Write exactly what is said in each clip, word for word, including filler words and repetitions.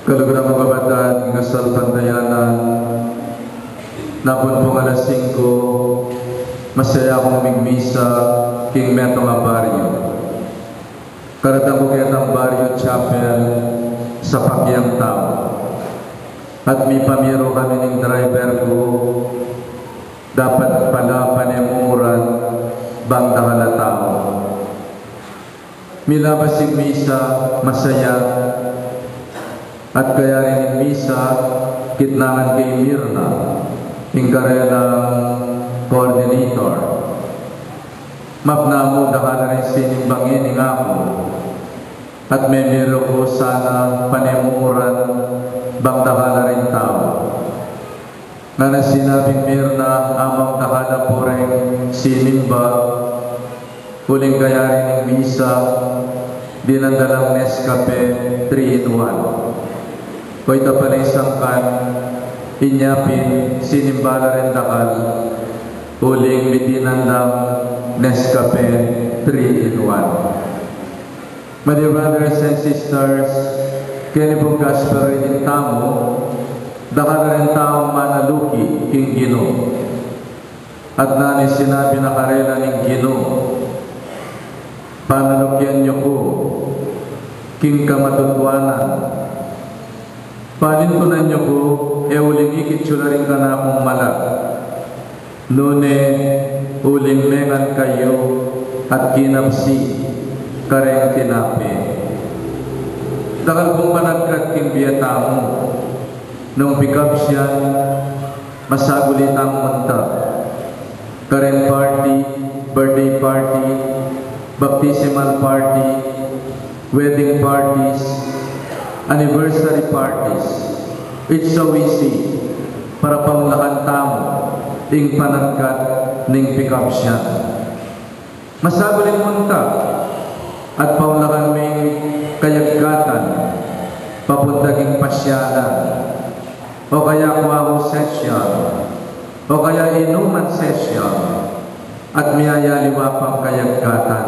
Kaluguran kung kapatad, king kasalpantayanan, napun pung alas singko, masaya kung migmisa king metung a baryo. Karatang ku ketang baryo chapel, sapak yang tau. At mipamiru kami ning driver ku, dapat pala pane mu muran bang dakal a tau. Milabas ing misa, masaya, at kayari ning misa, kitnangan ke i Mirna, ing karelang coordinator. Mapna mu dakal a ring sinimba ngeni, ngaku, at memiru ku sana pane mu muran bang dakal a ring tau. Ngana sinabi nang Mirna, amang dakal a pu ring sinimba, uling kayari ning misa, dinan da lang Nescafe three in one. Oyta pala ing sangkan, inya pin sinimba la ring dakal, uling mitinan lang Nescafe three in one. My dear brothers and sisters, keni pung gospel reading tamu, dakal a ring taung manaluki king Ginu. At nanu ing sinabi na karela ning Ginu, panalukian yu ku king kamatutuanan. Panintunan yu ku, e uling ikit yu la ring kanakung mala, nune uling mengan kayu at kinapsi kareng tinape. Dakal pung panagkat king bie tamu, nung pikabsian, masaguli tang munta kareng party, birthday party, baptismal party, wedding parties, anniversary parties. It's so easy para paunlakan tamu ing panagkat ning pikabsian. Masaguli munta at paunlakan ming kayagkatan papunta king pasyalan, o kaya kuahu session, o kaya inuman session, at miyayaliwa pang kayagkatan.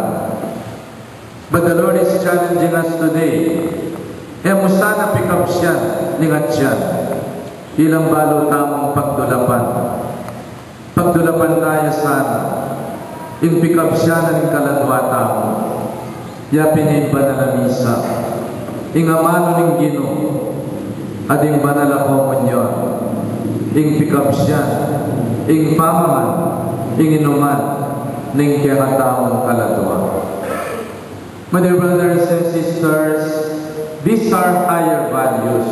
But the Lord is challenging us today. E mu sana pikabsian ning atyan ilang balu tamung pagdulapan. Pagdulapan taya sana ing pikabsian na ning kaladua tamu. Ya pin ing banal a misa, ing amanu ning Ginu, at ing banal a komunyon, ing pikabsian, ing pamangan, ing inuman ning kekatamung kaladua. My dear brothers and sisters, these are higher values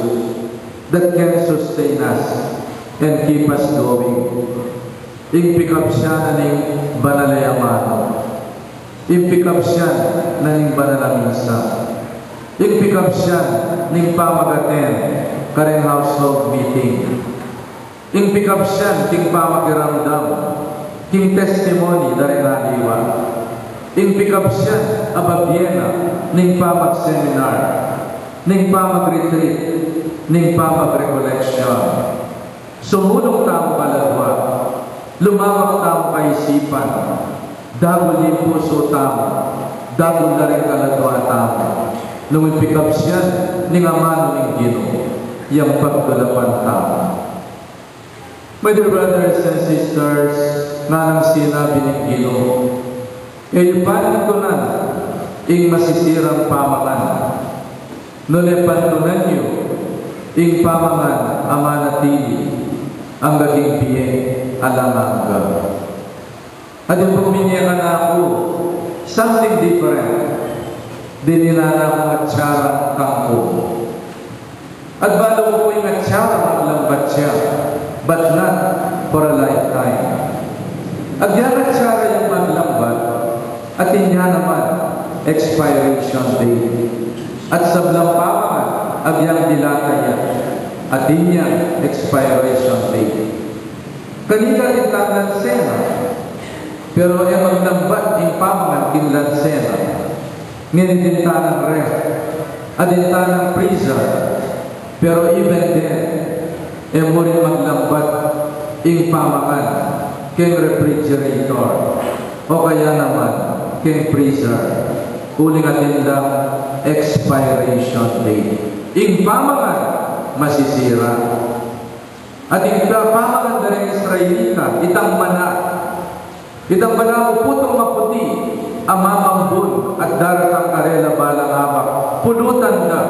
that can sustain us and keep us going. Ing pikabsian na ning banal a amanu. Ing pikabsian na ning banal a misa. Ing pikabsian ning pamag-attend kareng household meeting. Ing pikabsian king pamakiramdam king testimony da ring aliwa. Ing pikabsian a babie na ning pamag-seminar, ning pamag-retreat, ning pamag-recollection. Sumulung tamu kaladua, lumawak tamu kaisipan, dagul ing pusu tamu, dagul na ring kaladua tamu, nung ipikabsian ning amanu ning Ginu yang pagdulapan tamu. My dear brothers and sisters, nganang sinabi ning Ginu, e yu panintunan ing masisirang pamangan, nune pantunan yu ing pamangan a manatili angga king bie alang angga. At ing pagminye kanaku, something different. Dininan na kung atsara kangku. At balu ku pu ing atsara maglambat ya, but not for a lifetime. Agyang atsara yang maglambat, atin ya naman expiration date. At sablang pamangan, agyang dilata ya, atin yang expiration date. Kanita atin tang lansena, pero e maglambat ing pamangan king lansena. Ngeni atin tang ref, atin tang freezer, pero even then, e mu rin maglambat ing pamangan king refrigerator o kaya naman king freezer, uling atin lang expiration date. Ing pamangan masisira. At ing pamangan da ring Israelita, itang mana, itang mana, putung maputi a mamambun at daratang karela balang abak, pulutan da.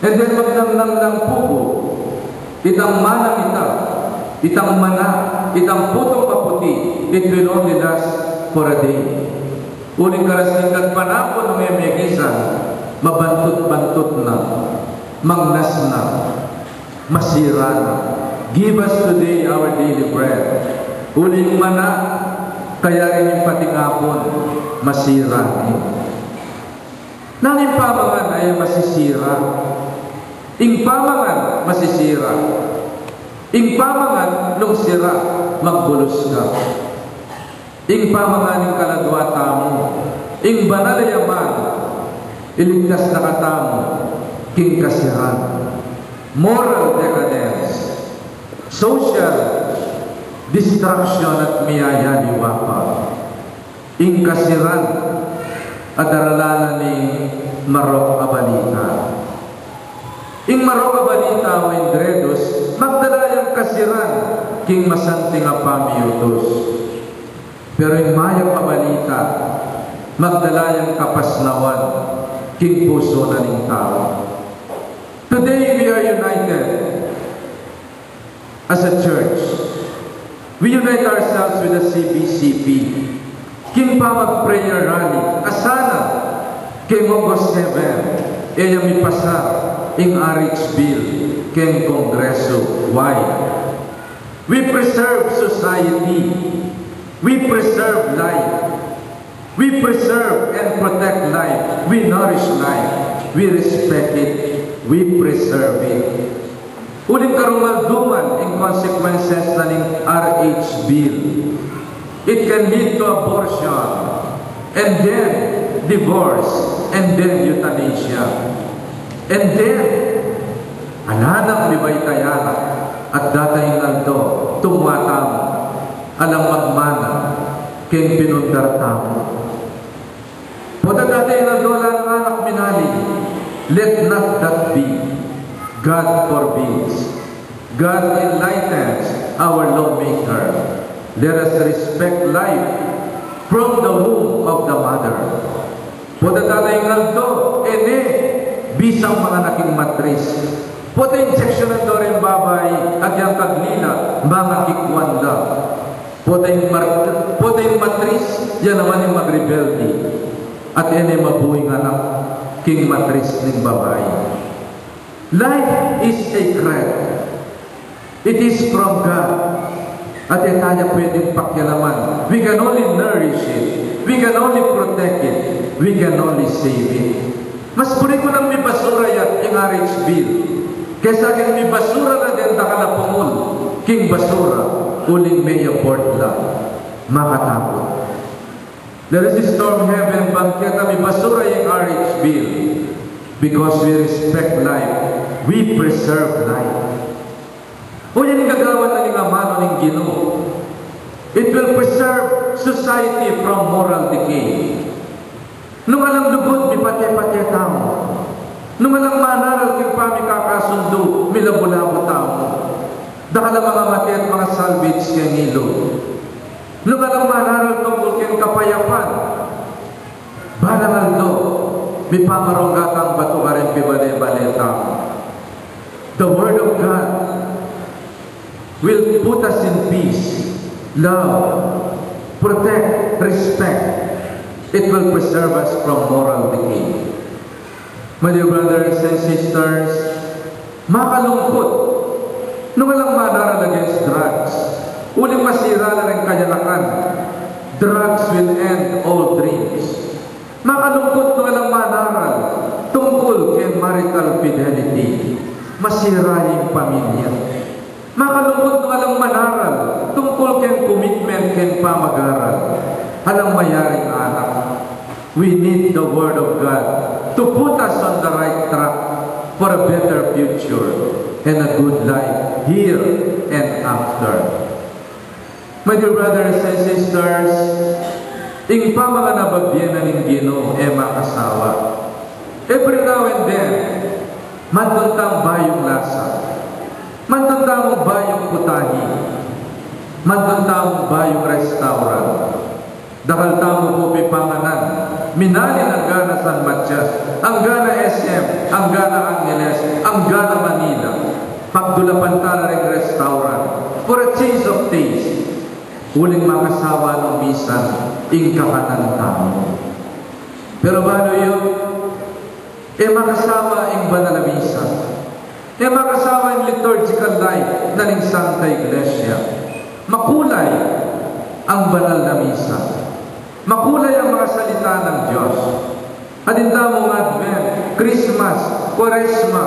And then magnangnang lang pupu, itang mana ita, itang mana, itang putung maputi, it will only last for a day. Uling karasingkat panapun nung e megisan, mabantut-bantut na, mangnas na, masira na. Give us today our daily bread. Uling mana, kaya rin ing patingapun, masira rin. Nanu ing pamangan a e masisira? Ing pamangan masisira. Ing pamangan nung sira, magbulus ka. Ing pamangan ing kaladua tamu, ing banal a yaman, iligtas na katamu king kasiran, moral decadence, social destruction at miyayaliwa pa. Ing kasiran a daralan na ning marok a balita. Ing marok a balita o ing dredos, magdala yang kasiran king masanting a pamiutus. Pero ing mayap a balita, magdala yang kapasnawan king pusu na ning tau. Today we are united as a church. We unite ourselves with the C B C P. King pamag prayer rally, a sana king August seven, e ya mipasa ing R H Bill king Kongreso. Why? We preserve society. We preserve life. We preserve and protect life. We nourish life. We respect it. We preserve it. Uling karumalduman ing consequences na ning R H Bill. It can lead to abortion, and then divorce, and then euthanasia. And then, ala nang mibayta ya la, at datang ing aldo, tumua tamu, alang magmana king pinundar tamu. Potang datang ing aldo, ala nang anak minaling. Let not that be. God forbids. God enlightens our lawmaker. Let us respect life from the womb of the mother. Potang datang ing aldo, e ne bisang manganak ing matris. Potang injeksyonan do ring babai, at yang kaglila, mangakikwan la. Potang mar-, potang matris, ya naman ing magrebelde. At e ne mabu ing anak king matris ning babai. Life is sacred. It is from God. At e taya pwedeng pakialaman. We can only nourish it. We can only protect it. We can only save it. Mas buri ku nang mibasura ya ing R H Bill kesa king mibasura na deng dakal a pungul king basura, uling me-abort la. Makataput. Let us storm heaven ban keta mibasura ya ing R H Bill, because we respect life, we preserve life. O yan ing gagawan na ning amanu ning Ginu. It will preserve society from moral decay. Nung alang lugud, mipate-pate tamu. Nung alang manaral king pamikakasundu, milabu-labu tamu. Dakal a mangamate at mangasalvage king ilug. Nung alang manaral tungkul king kapayapan, balang aldo, mipamarungga tang batu karing pibale-bale tamu. The Word of God will put us in peace, love, protect, respect. It will preserve us from moral decay. My dear brothers and sisters, makalungkut nung alang manaral against drugs, uling masira la ring kayanakan. Drugs will end all dreams. Makalungkut nung alang manaral tungkul king marital fidelity, masira ing pamilya. Makalungkut nung alang manaral tungkul king commitment king pamag-aral, alang mayaring anak. We need the Word of God to put us on the right track for a better future and a good life here and after. My dear brothers and sisters, ing pamangan a babie na ning Ginu e makasawa. Every now and then, Mantun tang bayung lasa. Mantun tang bayung putahe. Mantun tang bayung restaurant. Dakal tamu pu pin panganan. Minalin anggana San Matias, anggana S M, anggana Angeles, anggana Manila. Pagdulapan ta la ring restaurant for a change of taste. Uling makasawa nung misan ing kakanan tamu. Pero balu yu, e makasawa ing banal a misa. E makasawa ing liturgical life na ning Santa Iglesia. Makulay ang banal na misa. Makulay ang mga salita ng Diyos. Atin tamung Advent, Christmas, Kwaresma,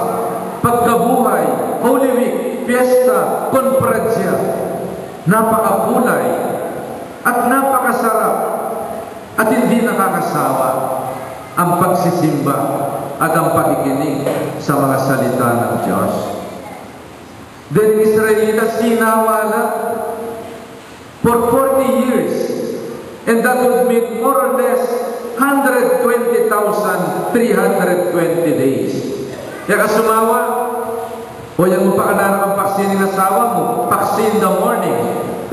Pagkabuhay, Holy Week, Fiesta, Conferencia. Napakakulay at napakasarap at hindi nakakasawa ang pagsisimba at ang pakikinig sa mga salita ng Diyos. Deng Israelita, sinawa la for forty years, and that would make more or less hundred twenty thousand three hundred twenty days. Kaya ka sumawa, o yan mu pa kanaran kang paksi ning asawa mu, paksi in the morning,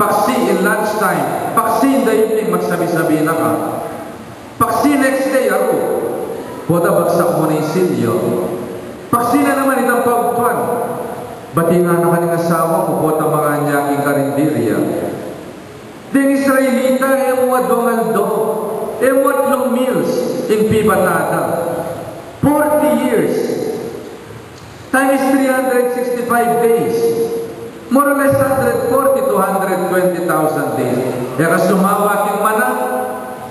paksi in lunchtime, paksi in the evening, magsabi-sabi na ka. Paksi next day, aru. Pota bagsak mu na ing silyo. Paksi na naman itang paugtuan. Bati na naman ing asawa mu, pota manganyaking karinderya. Deng Israelita, e mu aduang aldo, e mu atlung meals ing pibata da. Forty years. Times three hundred sixty-five days. More or less hundred forty to hundred twenty thousand days. E ka sumawa king mana,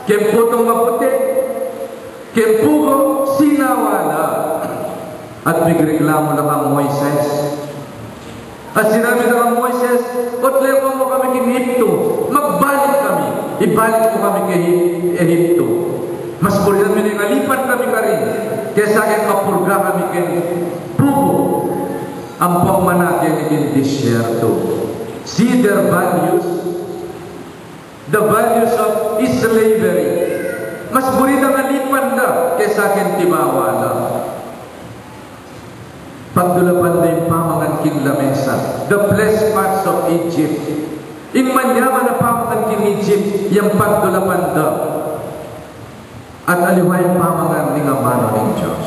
king putung maputi, king pugo, sinawa la. At migreklamu la kang Moises. At sinabi na kang Moises, "Utle ko mu kami king Ehipto, magbalik kami, ibalik mu kami king Ehipto. Mas burian mi ning alipan kami karin, kesa king mapurga kami king pugo ampong mana keni king disyerto." See their values, the values of slavery. Mas buri dang alipan da kesa king tibawa da. Pagdulapan da ing pamangan king lamesa, the flesh pots of Egypt. Ing manyaman a pamangan king Egypt, yang pagdulapan da. At aliwa ing pamangan ning amanu ning Dios.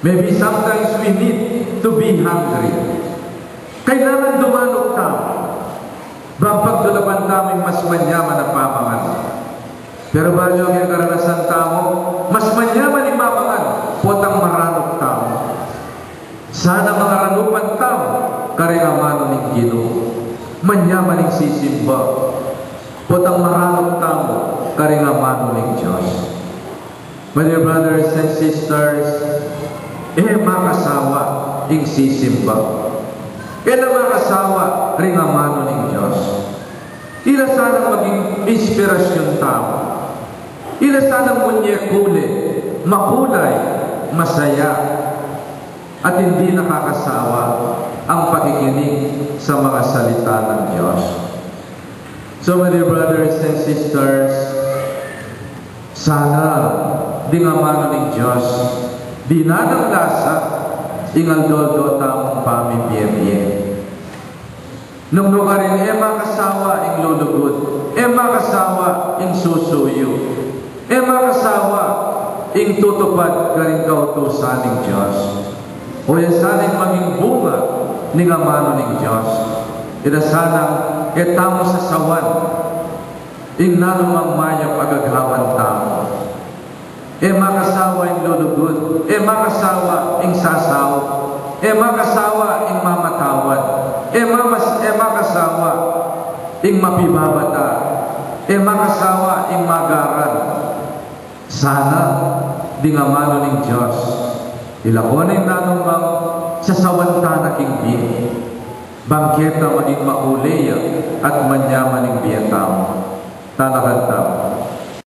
Maybe sometimes we need to be hungry. Kailangan dumanuk tamu bang pagdulapan tamu ing mas manyaman a pamangan. Pero balu yu, king karanasan tamu, mas manyaman ing mamangan potang maranuk tamu. Sana mangaranupan tamu karing amanu ning Ginu. Manyaman ing sisimba potang maranuk tamu karing amanu ning Dios. My dear brothers and sisters, e makasawa ing sisimba. E la makasawa ring amanu ning Dios. Ila sanang maging inspirasyun tamu. Ila sanang munye kule, makulay, masaya, at hindi nakakasawa ang pakikinig sa mga salita ng Diyos. So, my dear brothers and sisters, sana ding amanu ning Dios, dinan nang lasa ing aldo-aldo tamung pamibie-bie. Nung nukarin e makasawa ing lulugud, e makasawa ing susuyu, e makasawa ing tutupad karing kautusan ning Dios. O ya sanang maging bunga ning amanu ning Dios. Ita sanang e tamu sasawan ing nanumang mayap a gagawan tamu. E makasawa ing lulugud, e makasawa ing sasaup, e makasawa ing mamatawad, e mamas-, e makasawa ing mapibabata, e makasawa ing magaran. Sana ding amanu ning Dios, ila ko na ing nanumang sasawan tana king bie, bang keta maging makule ya at manyaman ing bie tamu. Talakad tamu.